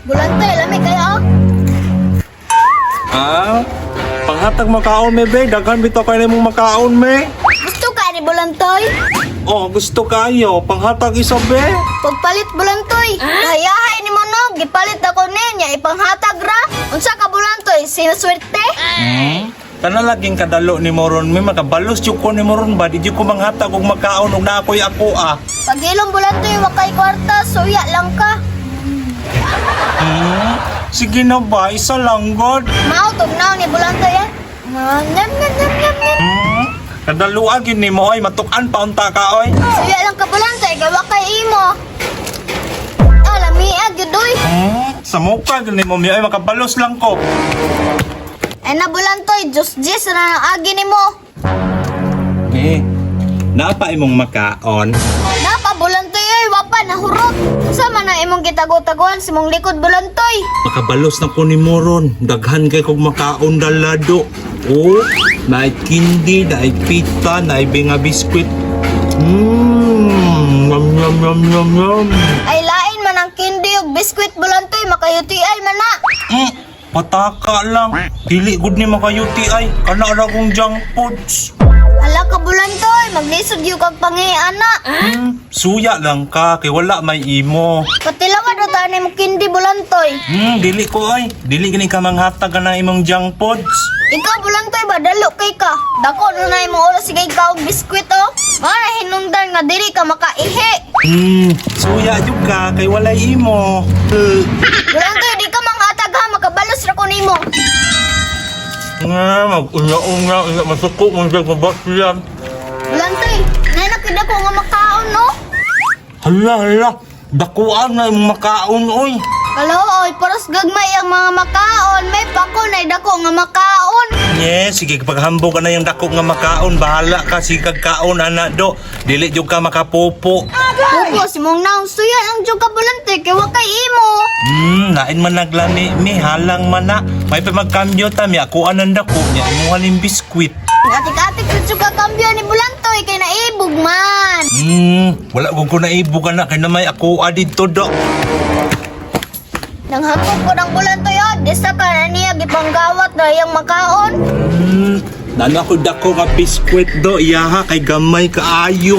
Bulantoy, lami kayo oh. Ah, panghatag makaon me be, daghan bitaw kay nimong makaon me. Gusto ka ni Bulantoy? Oh, gusto kayo, panghatag isa be. Pagpalit Bulantoy. Hayahay ni mo no, gipalit ako ninya ipanghatag ra. Unsa ka Bulantoy? Sinaswerte? Hmm? Kana laging kadalo ni moron me, makabalos jud ko ni moron ba, di jud ko manghatag og makaon og naa ko'y ako ah. Pagilong Bulantoy, wa kay kwarta, suya lang ka. Hmm? Sige na ba, isa lang god. Mao tugnaw ni Bulantoy eh. Ah, Nyam nyam nyam nyam nyam. Hmm? Kadaluan gyud nimo oy, matukan pa unta ka oy. Suya lang ka Bulantoy, kay wa kay imo. Ah, lamia gyud oy. Hmm? Sa mukha gyud nimo mi oy, makabalos lang ko. Ay na Bulantoy, Diyos Diyos na ang agi nimo. Eh, naa pa imong makaon. Napa Bulantoy oy, wa pa nahurot. Unsa man ang imong gitago-taguan sa imong likod Bulantoy? Makabalos na ko ni Moron. Daghan kay kog makaon dalado. Oh, naay kindi, naay pita, naay binga biskwit. Mmm, yum yum yum yum yum. Ay lain man ang kindi ug biskwit Bulantoy, maka-UTI man na. Mm, pataka lang. Dili gud ni maka UTI. Kana ra kong junk foods. Hala ka Bulantoy, maglisod gyud kag pangiana. Mm, suya lang ka kay wala may imo. Patilawan ra ta nimo kindi Bulantoy. Hmm, dili ko ay. Dili gani ka manghatag na imong junk foods. Ikaw Bulantoy ba dalo kay ka? Dako no na imong oras sige ka og biskwit oh. Mao hinungdan nga dili ka makaihi. Hmm, suya jud ka kay walay imo. Eh, Bulantoy di ka manghatag ha, makabalos ra ko nimo. Nga, mag-una-una, ina masuko mo siya mabasyan. Bulantoy, nay nakita ko nga makaon no. Hala, hala, dakuan na imong makaon, oy. Kalo oy, paros gagmay ang mga makaon, may pako nay dako nga makaon. Yes, sige, paghambog ka na yung dako nga makaon, bahala ka, sige kag kaon, ana do. Dili jud ka makapupo. Pupo si mong naong suya ang jud ka Bulantoy kay wa kay imo. Hmm, lain man naglami, mi, halang man na. May pa magkambyo ta, mi, akuan ang dako, niya, imuha ning biskwit. Atik-atik jud ka kambyo ni Bulantoy kay naibog man. Hmm, wala ko ko naibog na, kay na may ako dito do. Nanghambog ko ng Bulantoy oh, disa ka na niya gipanggawat na iyang makaon. Hmm, nano ako dako nga biskwit do, iyaha kay gamay kaayo.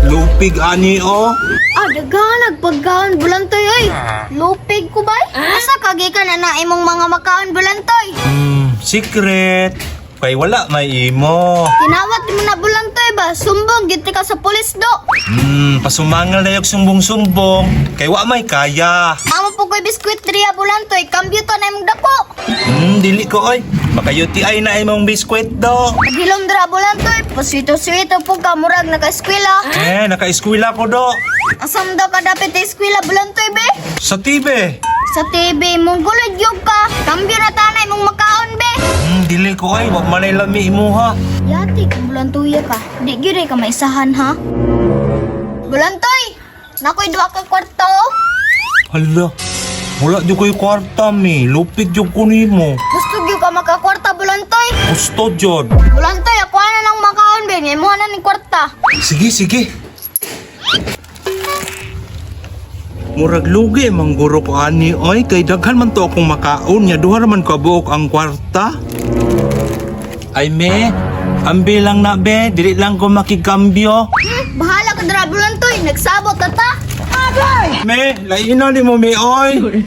Lupig ani oh. Ah, daghan nagpagkaon Bulantoy oy. Lupig ko bay? Asa kagi ka na na imong mga makaon Bulantoy? Hmm, secret. Kay wala may imo. Kinawat mo na Bulantoy ba? Sumbong gid ka sa pulis do. Hmm, pasumangal na yung sumbong-sumbong. Kay wa may kaya. Amo po ko'y biskwit triya Bulantoy, kambyo to na imong dako. Hmm, dili ko oy. Maka UTI na imong biskwit do. Naghilom dra Bulantoy, paswito-swito po ka murag naka-eskwela. Eh, naka-eskwela ko do. Asam daw ka dapat eskwela Bulantoy be? Sa TV. Sa TV, mong gulod yung ka. Kambyo na tanay mong makaon be. Hmm, dili ko oy. Wa man ay lami imuha. Yati ka Bulantoy ka. Di gyud ka maisahan ha. Bulantoy, nakoy duha ka kwarto. Hala. Wala jud ko'y kwarta mi. Lupig jud ko nimo. Gusto gyud ka makakwarta Bulantoy. Gusto jud. Bulantoy, ako na lang makaon be. Ngayon mo na ning kwarta. Sige, sige. Murag lugi mangguro ko ani oy kay daghan man to akong makaon nya duha ra man ka buok ang kwarta. Ay me, ambi lang na be, dili lang ko makigkambyo. Bahala ka dra Bulantoy, nagsabot ta ta. Me, lain na ni mo me oy.